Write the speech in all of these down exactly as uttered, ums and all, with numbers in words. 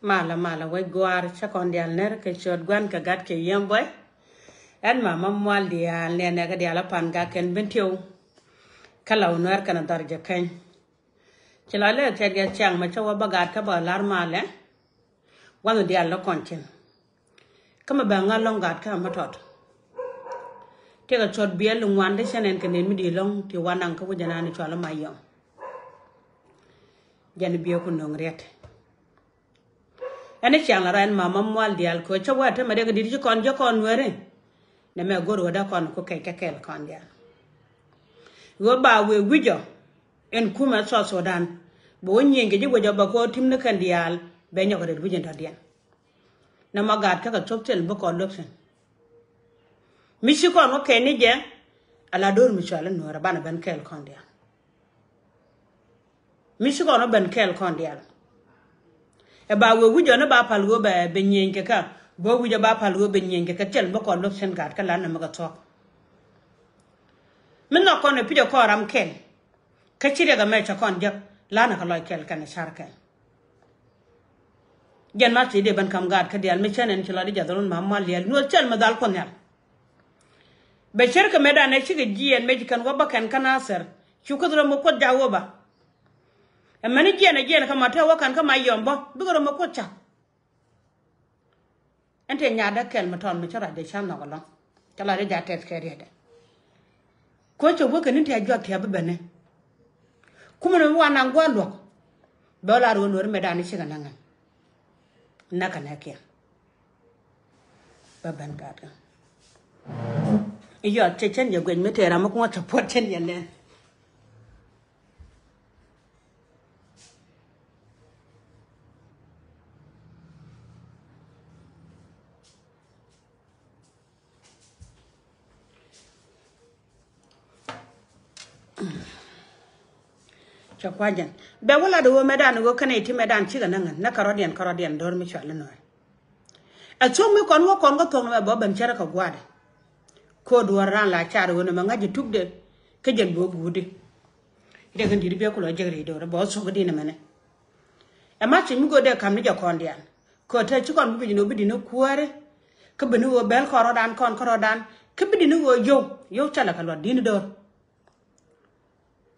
Malä malä wec gua̱a̱r cä kɔn diaal ner kɛ ciöt gua̱n kɛ gat kɛ yiem buɔy. Ɛn mama mual diaal nɛnɛ kɛ diaal a pan gak kɛn Bentiu. Kä Lɔw Nuɛr kɛn a dhɔr jɛ keny. Ci lɔ lɛ thiɛt gɛ ciaŋ mɛ cä wä bä gat kä bä lar malɛ. Gua̱n diaal lɔ kɔn cin. Kä mɛ bɛ ŋa̱ lɔŋ gat kä mɛ tɔt. Tiɛkɛ cuɔt biɛl ŋuan ti cɛ nɛn kɛ nɛn mi di lɔŋ ti wan naŋ kä wä jɛ naan cual ma yɔm. Jɛn biɛ ku no̱ŋ riɛt. Ɛn i̱ ciaŋ la rɔ ɛn mama mual diaal kɛ cä wä te mɛ dee kɛ dit ci kɔn jɛ kɔn nuɛri. Nɛ mɛ go̱r wä dee kɔn ku kɛc kɛ kɛl kɔn diaal. Wä ba wee wi̱c jɔ ɛn kumɛ South Sudan. Bɛ wä nyieny kɛ ji̱ wecɔ bɛ kɛ wä tim ni kɛn diaal bɛ nyɔk ret wi̱c in tɔ̱diɛn. Nɛ mɔ gaat kä kɛ thop thil bi kɔn luäk thi̱n. Mi ci kɔn wä kɛn ni jɛ ala do̱r mi cual in nuɔ̱ɔ̱rɛ banɛ ben kɛɛl kɔn diaal. Mi ci kɔn wä ben kɛɛl kɔn diaal. Ɛ ba wee wi̱c ɔ ni ba pal wee bɛ bɛ nyieny kɛ kä bɛ wi̱c ɔ ba pal wee bɛ nyieny kɛ kä thil bi kɔn luäk thi̱n gaat kä lan nɛ mi kɛ thuɔ̱k. Mi nhɔk kɔn ɛ pi̱c ɛ kɔn ram kɛl. Kä ci riɛk ɛmɛ cɛ kɔn jek lanɛ kɛ lɔc kɛl kɛn car kɛl. Jɛn ma ci dee ben kam gaat kä diaal mi cɛn ɛn ci lɔc di jath run ma mual diaal nuɔth cɛl mi dhal kuɔth nhial. Bɛ cär kɛ metdan ɛ cikɛ jiɛɛn mec kɛn wä bä kɛn kä Nathir. Ci kuoth rɔ mi kuoth jak wä ba. Ɛmɛni jiɛɛn ɛ jiɛɛn kä ma te wä kɛn kä ma yɔm bä bikɛ rɔ mi kuoth cak. Ɛn tëë nyaatdä kɛl mi tɔn mi cä ruacdɛ cä nhɔk ɛlɔ̱ŋ. Cä la dee ja tɛth kɛ riɛtdɛ. Ko̱ cɛ wä kɛ ni tëë juak tëë bi bɛnɛ. Kumɛ ni mi wan naŋ gua̱a̱r luɔ̱k. Bɛ wä la ruɔ̱n nuɔ̱ri mɛ da̱a̱n ni cikɛ näŋ ɛn. Näkɛ nɛ kiɛn. Bä ben gaatkä. Yɔt cɛ cɛn jɛ guɛc mi tëë ram mi kuŋä support cɛn jɛ nɛn. Cɛ kua̱c jɛn bɛ wä lat ɣöö mɛtdan ɣöö kɛnɛ iti mɛtdan cikɛ näŋ ɣän nɛ kärɔ̱diɛn kärɔ̱diɛn do̱r mi cual inɔɛ. Ɛ thuɔ̱k mi kɔn wä kɔn kä thuɔ̱k ni mɛ bä ben cärä kɛ gua̱a̱dɛ. Ko̱o̱t duɔ̱ɔ̱r raan la car ɣöö ni mɛ ŋa̱c jɛ tukdɛ kä jɛn bä guutdi. Dee kɛn di̱t biɛ kulɔ jek ri̱i̱ do̱r bä thuɔ̱k di ni mɛnɛ. Ɛ ma̱th ci mi go̱o̱r dee ka̱m ni jɛ kɔn diaal. Kɛ ɣöö te ci kɔn bi bi ji̱n ɣöö bi di̱n i̱ kuääri. Kä bi ni ɣöö bɛl kɔn rɔ̱dan kɔn kä rɔ̱dan kä bi di̱n i̱ ɣöö yio̱w yio̱w cä lɛ kɛ luɔt di̱n i̱ do̱r.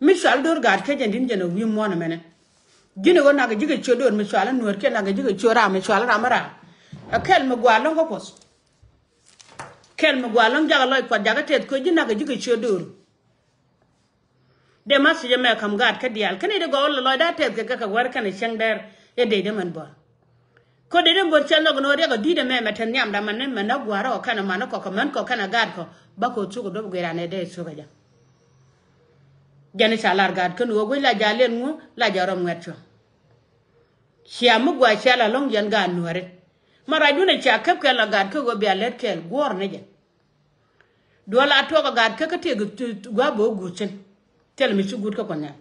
Mi cual do̱r gaat kä jɛn di̱n jɛn ɛ wi̱i̱ muɔ̱ɔ̱n ɛmɛnɛ. Ji̱n i̱ ɣöö nak ji̱ kɛ ciöt do̱r mi cual i̱ nuäär kiɛ nak ji̱ kɛ ciöt raam mi cual raam i̱ raam. Ɛ kɛl mi gua̱a̱r lɔ̱ŋ kä kuɔth. Kɛl mi gua̱a̱r lɔ̱ŋ jakä lɔc kuɔth jakä tɛth köö ji̱ nak ji̱ kɛ ciöt do̱r. Dee ma̱th thiec ɛmɛ ka̱m gaat kä diaal kä nɛy ti gɔw lɔcda tɛth kɛ kɛ kɛ wär kɛnɛ cäŋ dɛr. Ɛ dee dee mɛn bä. Kä dee dee bä cɛ nhɔk ni wä riɛk ɔ di̱t ɛmɛ mɛ te nhiamda mɛn ni mɛn ni gua̱a̱r ɔ kɛnɛ man ni kɔ kɛ män kɔ kɛnɛ gaat kɔ. Bä kɛ wä thuk ɔ duɔp guiran ɛ dee thuk ɛ jɛ. Jɛn i̱ ca lar gaat kä ni wä guic la ja̱ lɛl ŋu la ja̱ rɔm ŋuɛ̈t cuɔ. Cia mi gua̱a̱ cia la lɔ̱ŋ jɛn gaat nuääri. Ma ruacdun ɛ cia käp kɛl la gaat kä ɣöö bia lät kɛɛl guɔ̱ɔ̱r ni jɛ. Duɔl a tuɔk a gaat kä kä tiek gua̱a̱ bo̱o̱ guut cin. Thil mi ci guut kä kuɔth nhial.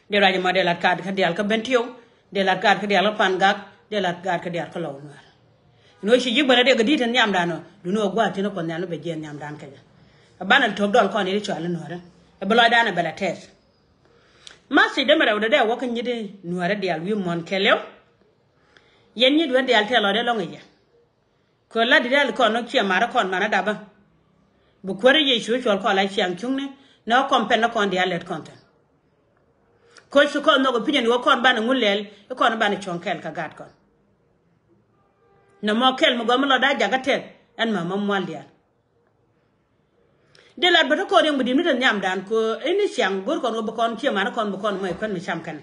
Dee ruac ɛmɔ dee lat kaat kä diaal kä Bentiu. Dee lat kaat kä diaal kä Pangak. Dee lat kaat kä diaal kä Lɔw Nuäär. Ni wä ci ji̱ bänä dee kɛ di̱t in nhiamdan ɔ duni wä gua̱a̱ tin kuɔth nhial ni bɛ jiɛn nhiamdan kɛ jɛ. Ɛ banɛ to̱k dɔl kɔn i̱ cual i̱ nuäärä. Ɛ bi lɔcdan ɛ bɛ la tɛth. Ma thiec dee mi rɛw dee dee wä kä nyit i̱ nuäärä diaal wi̱i̱ muɔ̱n kɛɛliw. Yɛn nyit wä diaal tɛl lɔcdɛ lɔ̱ŋ i̱ jɛ. Kɛ la di dɛl kɔn nɔ ciɛ marä kɔn manä dapä. Bi kuäärä Yecu cuɔl kɔn la ciaŋ cuŋni ni ɣä kɔn pɛn ni kɔn diaal lɛt kɔn thi̱n. Kä ci kɔn nhɔk ɛ pi̱nyɛ ni ɣä kɔn banɛ ŋun lɛl i̱ kɔn banɛ cuɔ̱ŋ kɛl kä gaat kɔn. Nɔmɔ kɛl mi gɔm mi lɔcda jakä tɛth ɛn mama mual diaal. Dee lat bä te kɔn riɛŋ bi di̱t mi te nhiamdan kɛ ɣöö i̱ ni ciaŋ go̱r kɔn ɣöö bi kɔn ciɛ man kɔn bi kɔn mɔc kuän mi cam kɛnɛ.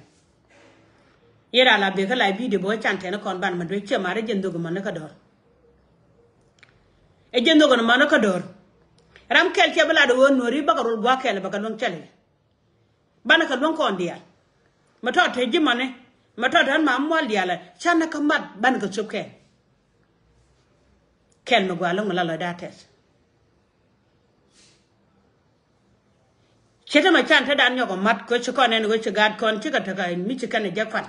Yɛ ran la bek kä la bidio bä wä can tɛn kɔn ban ma duec ciɛ man rɛ jɛn nhök mɔni kä dɔ̱r. Ɛ jɛn nhök ni mɔni kä dɔ̱r. Ram kɛl ciɛ bi lat ɣöö nuɔ̱ri bä kɛ rol gua̱a̱k kɛl bä kɛ luäŋ cɛl yɛ. Banɛ kɛ luäŋ kɔn diaal. Mɛ tɔt te ji̱ mɔni mɛ tɔt te ɣän ma mual diaal ɛ canɛ kä mat banɛ kɛ cop kɛn. Kɛl mi gua̱a̱ lo̱ŋ mi la lɔcda tɛth. Ce̱t ɛmɛ can te dan nyɔk ɛ mat kɛ ci kɔn ɛn ɣöö ci gaat kɔn cikɛ tekɛ mi ci kɛn ɛ jɛ kuan.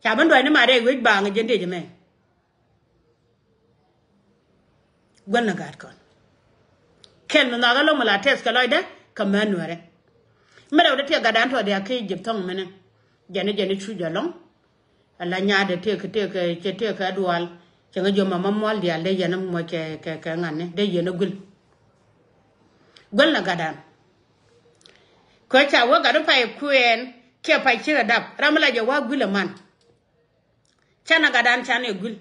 Ca ben dua̱cni ma rɛy wec baaŋ ɛ jɛn dec ɛmɛ. Guäl ni gaat kɔn. Kɛl mi nhɔakä lo̱ŋ mi la tɛth kɛ lɔcdä kɛ män nuäärä. Mi rɛw dee tiɛ gatdan tɔɔdiaal kä Egypt thɔ̱ŋ mini. Jɛn i̱ jɛn i̱ cu jɛ lɔ̱ŋ. Ala nyaatdɛ tëëk tëëk cɛ tëëk kɛ dual. Cɛ ŋä jiɔ mama mual diaal dee yɛn a muɔc kɛ kɛ kɛ ŋa̱ni dee yɛn a guil. Guil na gatdan. Kɛ ca wä gat pay kuɛɛn kiɛ pay cikɛ dap ram mi la jɛ wa guil a man. Can a gatdan can ɛ guil.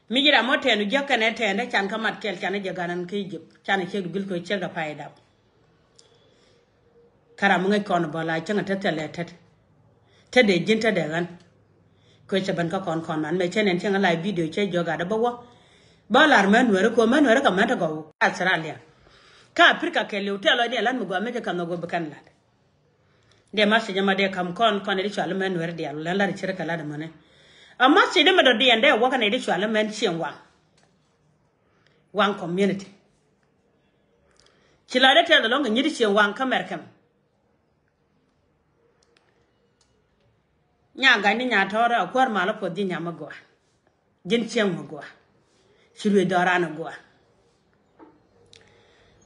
Mi ji̱ ram mɔ tɛɛn u jiäk kɛnɛ tɛɛn dee can kä mat kɛl can a jɛ gat ɛn kä Egypt can a ciek du guil kɛ ciek da pay dap. Kä ram mi ŋäc kɔn bä la cäŋ a tet thilɛ tet. Tet dee ji̱n tet dee ɣän. Kuecä ben kä kɔn kɔn man mɛ cä nɛn cäŋ a la video cä jiök gat a bä wä. Bä lar män nuɛri kuɔ män nuɛri kɛ män te gɔw Australia. Kä Africa kɛɛliw tɛl lɔcdiɛn lat mi guɔ mecä ka̱m a guɔ bi kɛn lat. Dee message ma dee ka̱m kɔn kɔn i̱ di cual män nuɛri diaal lɛn lat i̱ cir kɛ lat mänɛ. A message di mi dɔ̱diɛn dee wä kɛn i̱ di cual män cieŋ waŋ. Waŋ community. Ci la dee tɛth ɛlɔ̱ŋ kɛ nyit cieŋ waŋ kä Mɛrkɛm. Nya ga̱ny ni nya tɔ̱rä a kuäär mal a puɔth ji̱ nyam a gɔaa. Ji̱n cieŋ mi gɔaa. Ci luec dhɔran a gɔaa.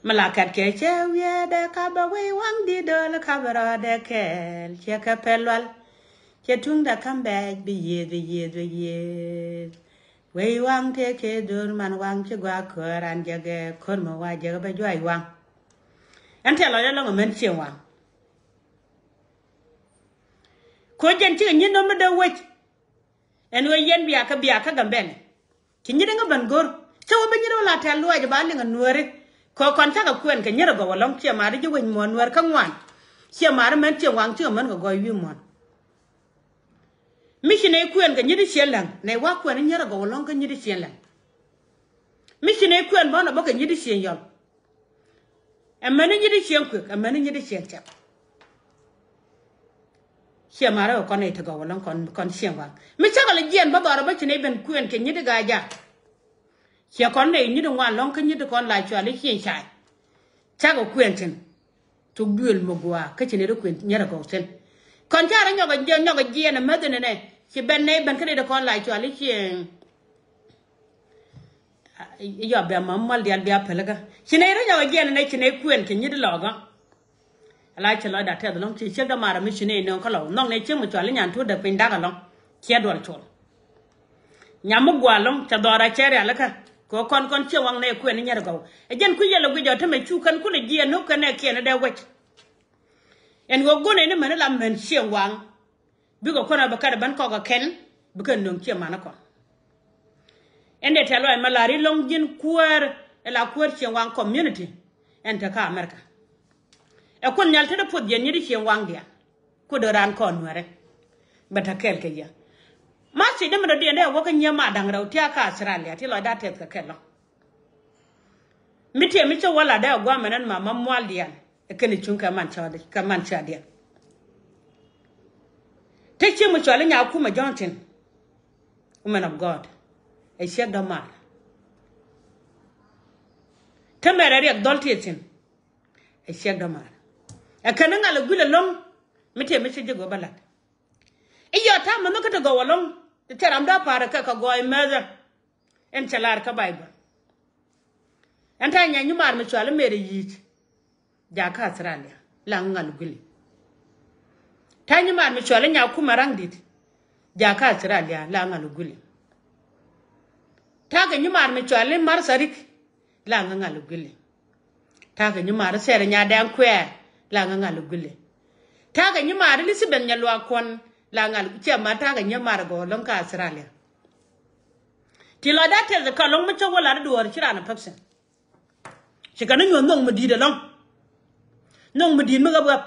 Mi la kɛt kɛ cɛ wiɛɛdɛ ka bɛ wei waŋ di döl ka bɛ rɔɔdɛ kɛɛl ciɛ kɛ pɛl lual. Ciɛ tuŋdɛ ka̱m bɛɛc bi yiëëth bi yiëëth bi yiëëth. Wei waŋ tëë kɛ dhör man waŋ ci gɔaa köör an jɛ gɛ köör mi wa jɛ gɛ bɛ juac waŋ. Ɛn tɛl lɔc ɛlɔŋ ɛmɛn cieŋ waŋ. Ko jɛn cikɛ nyin nɔm mi dee wec. Ɛn ɣöö yɛn biakä biakä Gambɛlɛ. Ci nyit ŋä ben go̱r cä wä bi nyit wä la tɛl luaac ba liŋ a nuääri. Kɛ kɔn cakɛ kuɛn kɛ nyit a gɔw alɔŋ ciɛ maari ji̱ wec muɔ̱ɔ̱n nuäär kä ŋuan. Ciɛ maari mɛn ciɛ waŋ cikɛ män kɛ gɔɔy wi̱i̱ muɔ̱ɔ̱n. Mi ci nɛy kuɛn kɛ nyit i̱ ciɛ läŋ nɛy wa kuɛn i̱ nyit a gɔw alɔŋ kä nyit i̱ ciɛ läŋ. Mi ci nɛy kuɛn bä nɔ bä kɛ nyit i̱ ciɛ yɔl. Ɛmɛni nyit i̱ cieŋ kuek ɛmɛni nyit i̱ cieŋ cɛp. Ciɛ marɛ kɛ kɔn i̱ ti gɔw ɛlɔ̱ŋ kɔn kɔn cieŋ waŋ mi cakɛ lɛ jiɛn bä dhɔrɛ bä ci nɛy ben kuɛn kɛ nyit i̱ gaa jaak. Ciɛ kɔn nɛy nyit i̱ ŋuan lɔ̱ŋ kä nyit i̱ kɔn la cual i̱ cieŋ cay. Cakɛ kuɛn tin. Tuk duël mi gua̱a̱ kä ci nɛy ri kuɛn nyɛrɛ gɔw tin. Kɔn carɛ nyɔkɛ nyɔkɛ jiɛn ɛmɛthin ɛnɛ ci ben nɛy ben kä nɛy ri kɔn la cual i̱ cieŋ. Yɔ bia mam mal dial bia pelikä. Ci nɛy rɔ nyɔk jiɛn nɛ ci nɛy kuɛn kɛ nyit lɔkä. Ala ci lɔcda tɛth lɔŋ ci ciek dämaar mi ci nɛy nöŋ kä lɔw nhɔk nɛy ciek mi cual i̱ nyan tuut dee piny dak alɔŋ. Ciɛ duɔl col. Nyam mi gual lɔŋ cɛ dhɔra cɛ rialikä. Kɛ kɔn kɔn ciɛ waŋ nɛy kuɛn i̱ nyɛr gɔw ɛ jɛn kui̱ yɛl ɛ guic jɔ temɛ cu kɛn kulɛ jiɛn no̱k kɛn nɛ kiɛn i̱ dee wec. Ɛn ɣöö gun ɛn i̱ män i̱ la män ciɛ waŋ. Bikɛ kuäär a bɛ kat ɛ bän kɔk ɛ kɛn bikɛ nöŋ ciɛ man ɛ kɔn. Ɛn dee tɛ̈th lɔaac mɛ la̱r i̱ lɔ̱ŋ ji̱n kuäär ɛ la kuäär cieŋ waŋ community. Ɛn te kä America. Ɛ kuoth nhial tetdä puɔth jiɛn nyit i̱ cieŋ waŋ diaal. Kuoth dee raan kɔn nuɛrɛ. Bɛ te kɛɛl kɛ yɛ. Ma thiecdä mi dɔ̱diɛn dee ɛ wä kä nyiee ma da̱ŋ rɛw tia̱a̱ kä Australia ti lɔcda tɛth kɛ kɛl lɔ. Mi tiɛm mi cä wä lat dee a gua̱a̱mɛ nɛn ma ma mual diaal ɛ kɛn i̱ cuŋ kɛ man cɔɔd kɛ man cɔɔd diaal. Te cieŋ mi cual i̱ nya kumɛ jɔ̱ɔ̱ŋ tin. Woman of God. Ɛ ciek dɔ̱maar. Te mɛrɛ riɛk dhɔl ti thi̱n. Ɛ ciek dɔ̱maar. Ɛ kɛn i̱ ŋal ɛ guil ɛlɔ̱ŋ. Mi tiɛm mi cä ji̱ go̱o̱p bä lat. I̱ yɔt ta̱a̱ mänh kä te gɔw ɛlɔ̱ŋ. Te ram dɔ̱ pa̱a̱r ɛ kɛ kɛ gɔɔy mɛthä. Ɛn cɛ lar kä Baibol. Ɛn ta̱a̱ nyɛ nyimaar mi cual i̱ Mary Yic. Jakä Australia la ŋal guili. Ta̱a̱ nyimaar mi cual i̱ Nyakumɛ Raŋdit. Jakä Australia la ŋal guili. Ta̱a̱ kɛ nyimaar mi cual i̱ Martha Rik la ŋal guili. Ta̱a̱ kɛ nyimaar i̱ Sɛr Nyadɛŋ Kuɛɛr la ŋal guili. Ta̱a̱ kɛ nyimaar i̱ Elizabeth Nyaluak Kuɔn la ŋal ciɛ ma ta̱a̱ kɛ nyimaar gɔɔ lo̱ŋ kä Australia. Ti lɔcda tɛth kä lɔ̱ŋ mi cä wä lat i̱ duɔ̱ɔ̱r ci raan ɛ pek thi̱n. Ci kɛn i̱ nyuɔ̱th nhɔk mi di̱i̱t ɛlɔ̱ŋ. Nhɔk mi di̱i̱t mi ɣäp ɣäp.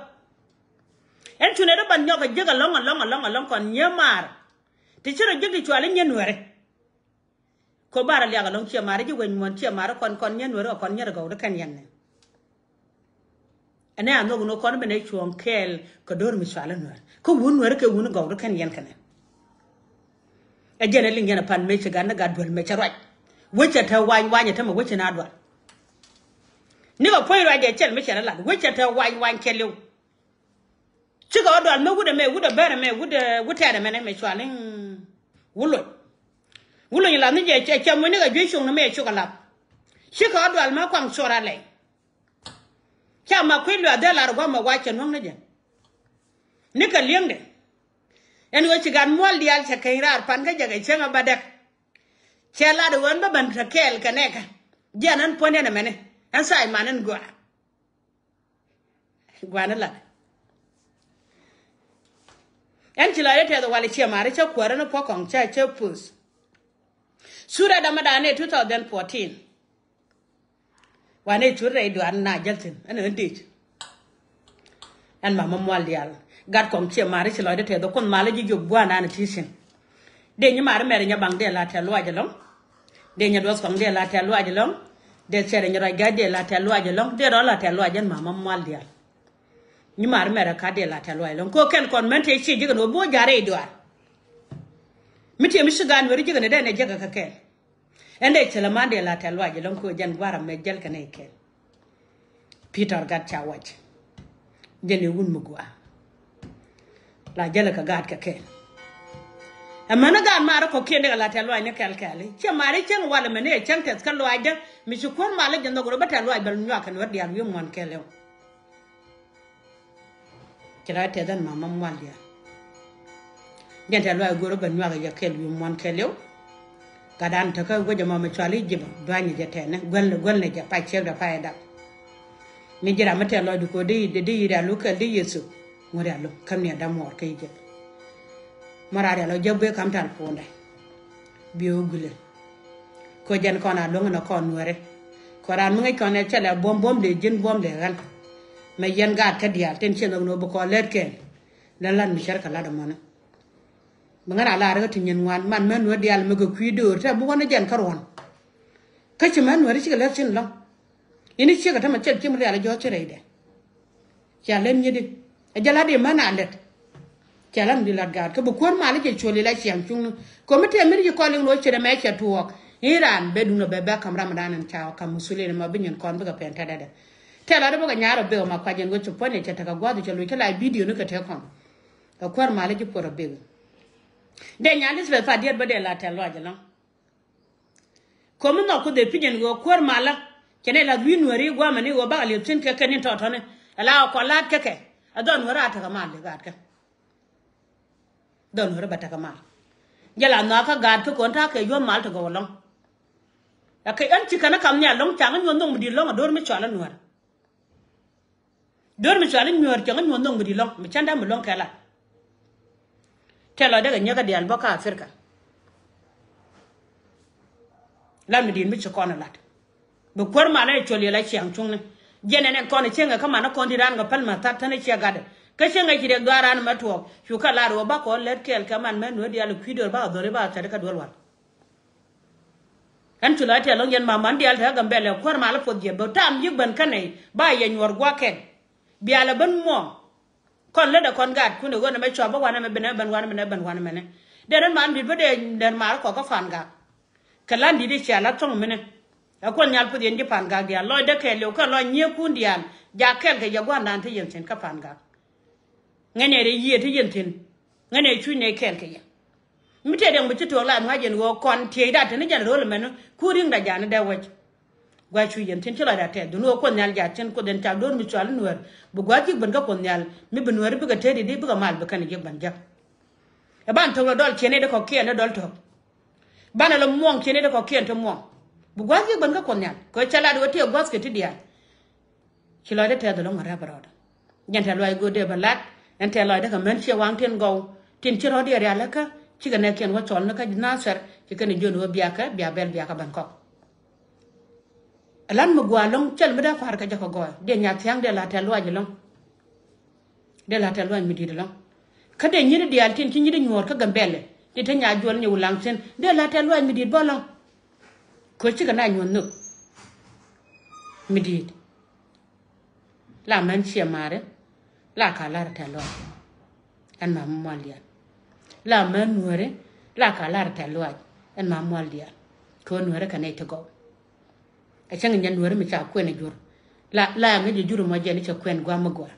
Ɛn cunɛ dee ban nyɔk ɛ jiäk ɛlɔ̱ŋ ɛlɔ̱ŋ ɛlɔ̱ŋ ɛlɔ̱ŋ kɔn nyiee maar. Ti ci rɔ jiäk ti cual i̱ nyiee nuɛri. Kɔ bar ɛ liak ɛlɔ̱ŋ ciɛ maar i̱ ji̱ wec muɔ̱n ciɛ maar i̱ kɔn kɔn nyiee nuɛri kɛ kɔn nyier ɛ gɔw di kɛn yɛn nɛ. Ɛnɛ a nhɔk ni kɔn ben ɛ cuɔ̱ɔ̱ŋ kɛɛl kɛ do̱r mi cual i̱ nuɛr kä wun nuɛr kɛ wun gɔw di kɛn yɛn kɛnɛ. Ɛ jɛn ɛ liŋ yɛn ɛ pan mëë ci gat ni gat duel mëë cɛ ruac. Wecɛ te wany wany ɛ te mɛ wecɛ na dual. Ni kɛ puɔ̱ny ruac dee cɛl mëë cɛ rɛ lat wecɛ te wany wany kɛliw. Cikɛ ɣä dual mëë wut ɛmɛ wut ɛ bɛr ɛmɛ wut ɛ wut tɛɛr ɛmɛnɛ mɛ cual i̱ wut loc. Wut loc in lath ni jɛ cɛ cɛ muc ni kɛ juec cuŋ ni mɛ cukɛ lath. Cikɛ ɣä dual mëë kuaŋ cuɔr alɛy. Ca ma kui̱ luɛth dhɛ lar gua̱a̱mɛ wac cɛ nuäŋ ni jɛ. Nikɛ li̱eŋdɛ. Ɛn ɣöö ci gat muɔl diaal cɛ keny raar pan kä jɛ kɛ cäŋ a bädäk. Cɛ lat ɣöö ɛn bä ben te kɛɛl kɛ nɛɛkä. Jiɛn ɛn puɔ̱n ɛn ɛmɛni ɛn tha̱a̱c man ɛn gɔaa. Gua̱n lat. Ɛn ci lɔcdä tɛth walɛ ciɛ mari cä kuäärä ni puɔ̱k kɔŋ cä cä puth. Surɛ dämädan ni two thousand fourteen. Wanɛ cur rɛy duaar na jäl thi̱n ɛn ɣän dec. Ɛn mama mual diaal gat kɔŋ ciɛ mari ci lɔcdä tɛth kun malä ji̱ jiök bua̱a̱nan ti thi̱n. Dee nyi mari mɛrɛ nyɛ baŋ dee la tɛth luac ɛlɔ̱ŋ. Dee nyɛ duɔth kɔŋ dee la tɛth luac ɛlɔ̱ŋ. Dee cɛrɛ nyɛ ruac gat dee la tɛth luac ɛlɔ̱ŋ dee rɔ la tɛth luac ɛn mama mual diaal. Nyi mar mɛrɛ ka dee la tɛth luac ɛlɔ̱ŋ ko kɛn kɔn mɛn tëë ci ji̱kɛn wä bo̱o̱ ja̱rɛ i̱ duaar. Mi tiɛ mi ci gaan weri ji̱kɛn idɛn ɛ ji̱kɛ kɛ kɛn. Ɛn dee cɛ lɛ man dee la tɛth luac ɛlɔ̱ŋ ko jɛn gua̱r amɛ jäl kɛn ɛ kɛn. Peter gat ca wac. Jɛn i̱ wun mi gua̱a̱. La jälɛ kɛ gaat kɛ kɛn. Ɛmɛni gaat marɛ kɔ̱kiɛn dee kɛ la tɛth luac ni kɛl kɛl i̱ ciɛ mar i̱ cäŋ walɛ mɛni ɛ cäŋ tɛth kä luac dee mi ci kuäär malä jɛ nhɔk rɔ bä tɛth luac bɛ nyuak kɛn wä diaal wi̱i̱ muɔ̱n kɛl iw. Ci la tɛth ɛn mama mual diaal. Jɛn tɛth luac go̱r ɔ ben nyuak yɛ kɛl wi̱i̱ muɔ̱n kɛl iw. Gat dan tekä guäc ɛmɔ mi cual i̱ ji̱p duanyɛ jɛ tɛnɛ guäl guäl nɛ jɛ pac ciek dɛ pac ɛ dak. Mi ji̱ ram mi tɛth luac di ko̱ di di di yiri alo kɛl di Yecu. Ŋuɔ̱t yalo käm ni ɛ dam muɔɔr kä i̱ ji̱p. Mɔ raar yalo jɛ bee kam tal puundɛ. Biɛ wä gulɛ. Ko jɛn kɔn a luäŋ nɔ kɔn nuɛri. Ko raan mi ŋäc kɔn ɛ cɛ lɛ buɔ̱m buɔ̱m dee ji̱n buɔ̱m dee ɣän. Mɛ yɛn gaat kä diaal tin ciɛ nhɔk ni wä bi kɔn lɛt kɛɛl. Län lat mi cär kɛ lat ɛmɔni. Bi ŋän a lar kä ti nyin ŋuan man mɛ nuɛ diaal mi kɛ kui̱ döör tɛ bi wän ni jɛn kä ruɔ̱n. Kä ci mɛ nuɛri cikɛ lɛt cin lɔ̱ŋ. Ini ciek a tämɛ cɛl cim rial a jɔ̱ɔ̱c ci rɛydɛ. Cia lɛn nyit di a jɛ lat di män a lät. Cia lat mi di lat gaat kä bi kuäär mal i̱ cɛ cuɔl ila ciaŋ cuŋni. Komi tëë mi ri ci kɔl iŋ lo̱c ci rɛ mɛ cɛ tuɔɔk i̱ raan bɛ duŋdɛ bɛ bɛ ka̱m ram dan in ca ka̱m musulin ma bi nyin kɔn bikɛ pɛn tɛt dɛdɛ. Tɛl lat di bikɛ nyaar ɔ bek ma kuac in wec ci puɔ̱ny cɛ tekɛ gua̱th cɛ lo̱c ci la bidio ni kɛ tëë kɔn. Kɛ kuäär mal i̱ ci puɔr ɔ bek. Dee nyan Elizabeth pa diet bä dee la tɛl luac ɛlɔ̱ŋ. Komi nhɔk ku dhɛ pi̱nyɛn ɣöö kuäär malä cɛ nɛ lath wi̱i̱ nuääri gua̱a̱mɛni ɣöö bakɛ li̱ep thi̱n kɛ kɛn in tɔ̱tɔ̱ni. Ala ɣä kɔn la̱a̱t kä kɛ ɛ dhɔn nuääri a tekɛ mal i̱ gaatkɛ. Dhɔn nuääri bɛ tekɛ mal. Jɛ la nhɔakä gaatkä kɔn ta̱a̱ kɛ yuɔ̱th mal ti gɔw ɛlɔ̱ŋ. Ɛ kɛ ɛn ci kɛn ɛ kam nhial lɔ̱ŋ caŋ ɛ nyuɔ̱th nhɔk mi di̱i̱t lɔ̱ŋ ɛ do̱r mi cɔal ɛ nuäär. Döör mi cual i̱ nyuäär cäŋ i̱ nyuɔ̱th nhɔk mi di̱t lɔ̱ŋ mi cändä mi lɔ̱ŋ kɛ lat. Tɛl lɔcdä kɛ nyieekä diaal bä kä Africa. Lat mi di̱t mi ci kɔn ɛ lat. Bi kuäär malä ɛ cuɔl yɛ la ciaŋ cuŋni. Jiɛn ɛn ɛn kɔn ɛ cieŋɛ kä manä kɔn di̱t raan kɛ päl ma that thän ɛ ciɛ gatdɛ. Kä cieŋɛ ci riɛk duaar raan mɛ tuɔɔk cu kɛ lar ɣöö ba kɔn lät kɛɛl kɛ man mɛ nuäär diaal ɛ kui̱ döör ba kɛ dhɔri ba kɛ thäri kä duel wal. Ɛn cu lɔc tɛl lɔŋ yɛn maman diaal te kä Gambɛlɛ kuäär malä puɔth jiɛ bä tam yi̱k ben kä nɛy ba yɛ nyuɔr gua̱kɛn. Bialɛ ben muɔ̱ɔ̱ŋ. Kɔn lätdɛ kɔn gaatkun ɛ ɣöö nɛmɛ cua bä wanɛ mɛ ben ɛ ben wanɛ mɛ nɛ ben wanɛ mɛ nɛ. Dee nɛn man di̱t bä dee nɛn mar kɔk kä Pan Gak. Kɛ lan di̱t i̱ cia la thɔ̱ŋ minɛ. Ɛ kuɔth nhial puɔth yɛn ji̱ Pan Gak diaal lɔcdä kɛɛliw kɛ lɔc nyiëëkun diaal. Jak kɛɛl kɛ yɛ gua̱a̱ndan te yɛn thi̱n kä Pan Gak. Ŋäcnɛ rɛy yiëë ti yɛn thi̱n. Ŋäcnɛ cuc nɛy kɛɛl kɛ yɛ. Mi tëë dɛŋ bi ci tuɔɔk la nuac yɛn ɣöö kɔn tieyda te ni jɛn ro̱l ɛmɛn ku ri̱ŋda ja̱a̱n ni dee wec. Gua̱c cuc yɛn thi̱n ci lɔcda tɛth dun ɣöö kuoth nhial ja̱a̱t thi̱n kuoth yɛn cak do̱r mi cual i̱ nuäär. Bi gua̱a̱th ji̱k ben kä kuoth nhial mi bi nuääri bikɛ teet i̱di bikɛ mal bi kɛn ji̱k ben jäk. Ɛ ban thok lɔ dɔl ciɛn i̱ dee kɔ̱kiɛn i̱ dɔl tɔ̱k. Banɛ lɔ muɔ̱ɔ̱ŋ ciɛn i̱ dee kɔ̱kiɛn te muɔ̱ɔ̱ŋ. Bi gua̱a̱th ji̱k ben kä kuoth nhial kɛ cɛ lat ɣöö tiɛ gua̱a̱th kɛ ti diaal. Ci lɔcdä tɛth ɛlɔ̱ŋ a rɛp rɔɔdä. Jɛn tɛth lɔc go̱o̱r dee bä lat ɛn tɛth lɔcdä kɛ män ciɛ waŋ tin gɔw tin ci rɔ̱ diɛ rial läkä. Cikɛ nɛɛkiɛn wä cɔl ni kä Nathɛr ci kɛn jiön wä biakä bia bɛl biakä ben kɔk. Ɛlan mi gua̱a̱ lɔ̱ŋ cɛl mi dee pa̱a̱r kɛ jɛ kɛ gɔɔy dee nyath thia̱ŋ dee la tɛth luac ɛlɔ̱ŋ. Dee la tɛth luac mi di̱i̱t ɛlɔ̱ŋ. Kä dee nyi̱t diaal tin ci nyi̱t nyuɔ̱ɔ̱r kä Gambɛlɛ ti te nya juɔl nyɛ wulaŋ thi̱n dee la tɛth luac mi di̱i̱t bä ɛlɔ̱ŋ. Kɛ cikɛ na nyuɔ̱th nhök mi di̱i̱t. La män ciɛ ma̱a̱ri la ka la̱r tɛth luac. Ɛn ma mual diaal la män nuääri la ka la̱r tɛth luac. Ɛn ma mual diaal kɛ ɣöö nuääri kɛ nɛy ti gɔw. Ɛ cäŋ nyɛ nuääri mi ca kuɛn ɛ jur la la ŋäc ɛ jur mɔ jɛn i̱ cɛ kuɛn gua̱a̱m mi gɔaa.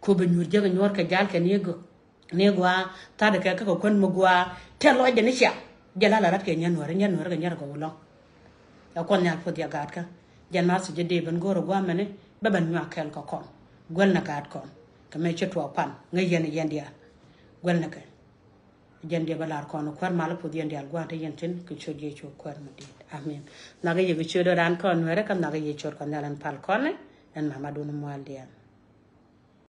Ko bi nyuur jek ɛ nyuɔ̱ɔ̱r kɛ jal kɛ ni gök. Ni gɔaa tha̱a̱dɛ kɛ kä kɛ kuän mi gɔaa tɛth lɔcdɛ ni cia. Jɛ la la rat kɛ nyɛ nuääri nyɛ nuääri kɛ nyɛr kɛ wä lɔ̱ŋ. Ɛ kuɔth nhial puɔth yɛ gaatkä. Jɛn ma thi̱cä dee ben go̱o̱r ɛ gua̱a̱mɛni bä ben nyuak kɛɛl kɛ kɔn. Guäl nɛ gaatkɔn kɛ mëë ci tuɔɔk pan ŋäc yɛn ɛ yɛn diaal. Guäl nɛ kɛ. Jɛn diɛ bä lar kɔn kuäär mal puth yɛn dial gua̱a̱n te yɛn tin kɛ ciöt Yecu kuäär mi di̱i̱t. Amen. Nhɔakɛ yɛ kɛ ciöt ran kɔn nuɛrɛ kä nhɔakɛ yɛ ciöt kɔn nhial ɛn pal kɔn ɛn mamadun mual diɛn.